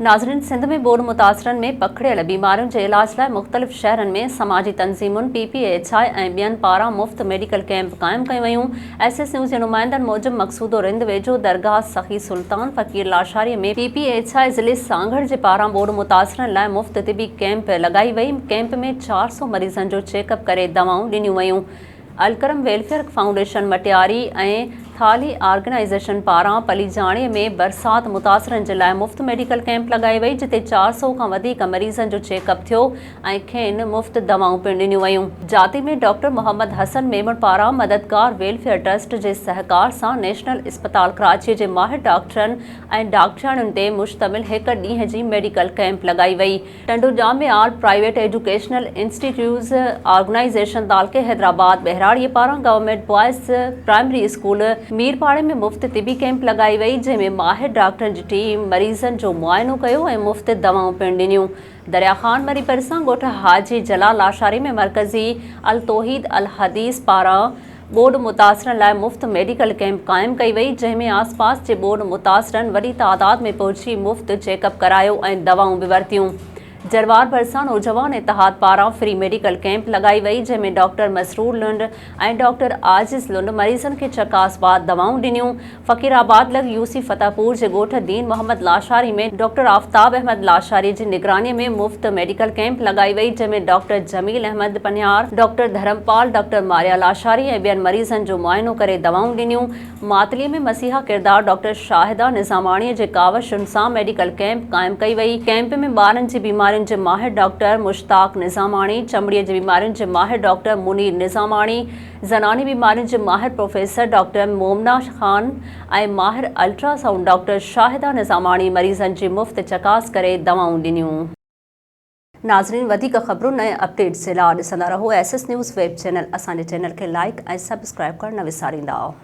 ناظرين سنڌ ۾ ٻوڏ متاثرن ۾ پکڙيل بيمارين جي علاج لاء مختلف شهرن ۾ سماجي تنظيمن پي پي ايڇ I ۽ ٻين پاران مفت ميڊيڪل ڪئمپ قائم ڪيون ويون. ايس ايس نيوز جي نمائندن موجب مقصودو رند ويجهو درگاهه Sakhi Sultan Faqir Lashari ۾ P P H I ضلعي سانگهڙ جي پاران ٻوڏ متاثرن لاء مفت طبي ڪئمپ لڳائي وئي ڪئمپ ۾ 400 مريضن جو چيڪ اپ ڪري دوائون ڏنيون ويون. الڪرم ويلفيئر فائونڊيشن مٽياري ۽ ٿالهي آرگنائيزيشن پاران پليجاڻي ۾ برسات متاثرن جي لاء مفت ميڊيڪل ڪئمپ لڳائي وئي جتي 400 کان وڌيڪ مريضن جو چيڪ اپ ٿيو ۽ کين مفت دوائون پڻ ڏنيون ويون. جاتي ۾ ڊاڪٽر محمد حسن ميمڻ پاران مددگار ويلفيئر ٽرسٽ جي سهڪار سان نيشنل اسپتال ڪراچي جي ماهر ڊاڪٽرن ۽ ڊاڪٽرياڻين تي مشتمل هڪ ڏينهن جي ميڊيڪل ڪئمپ لڳائي وئي. Tando Jam ۾ all private educational institutes organisation تعلقي حيدرآباد ٻهراڙيء پاران گورنمينٽ بوائز پرائمري اسڪول ميرپاڙي ۾ مفت طبي ڪئمپ لڳائي وئي جنهن ۾ ماهر ڊاڪٽرن جي ٽيم مريضن جو معائنو ڪيو ۽ مفت دوائون پڻ ڏنيون دريا خان مري ڀرسان ڳوٺ حاجي جلال لاشاري ۾ مرڪزي التوحيد الحديث پاران ٻوڏ متاثرن لاء مفت ميڊيڪل ڪئمپ قائم ڪئي وئي، جنهن ۾ آس پاس جي ٻوڏ متاثرن وڏي تعداد ۾ پهچي مفت چيڪ اپ ڪرايو ۽ دوائون به ورتيون. جروار ڀرسان نوجوان اتحاد پاران فري ميڊيڪل ڪئمپ لڳائي وئي، جنهن ۾ ڊاڪٽر مسرور لنڊ ۽ ڊاڪٽر عاجز لنڊ مريضن کي چڪاس بعد دوائون ڏنيون. فقير آباد لڳ يو سي فتح پور جي ڳوٺ دين محمد لاشاري ۾ ڊاڪٽر آفتاب احمد لاشاري جي نگراني ۾ مفت ميڊيڪل ڪئمپ لڳائي وئي جنهن ۾ doctor Jamil Ahmed Panhiyar, doctor Dharampal, doctor Maria Lashari ۽ ٻين مريضن جو معائنو ڪري دوائون ڏنيون. ماتلي ۾ مسيحا ڪردار ڊاڪٽر شاهده نظاماڻي جي ڪاوشن سان ميڊيڪل ڪئمپ قائم ڪئي وئي. ڪئمپ ۾ ٻارن جي بيمارين جي ماهر ڊاڪٽر مشتاق نظاماڻي، چمڙي جي بيمارين جي ماهر ڊاڪٽر منير نظاماڻي، زناني بيمارين جي ماهر پروفيسر ڊاڪٽر مومنا خان ۽ ماهر ultra sound doctor Shahida Nizamani مريضن جي مفت چڪاس ڪري دوائون ڏنيون. ناظرين وڌيڪ خبرن ۽ اپڊيٽس جي لاء ڏسندا رهو S S news web channel اسان جي چينل کي لائيڪ ۽ سبسڪرائيب ڪرڻ نه وساريندا.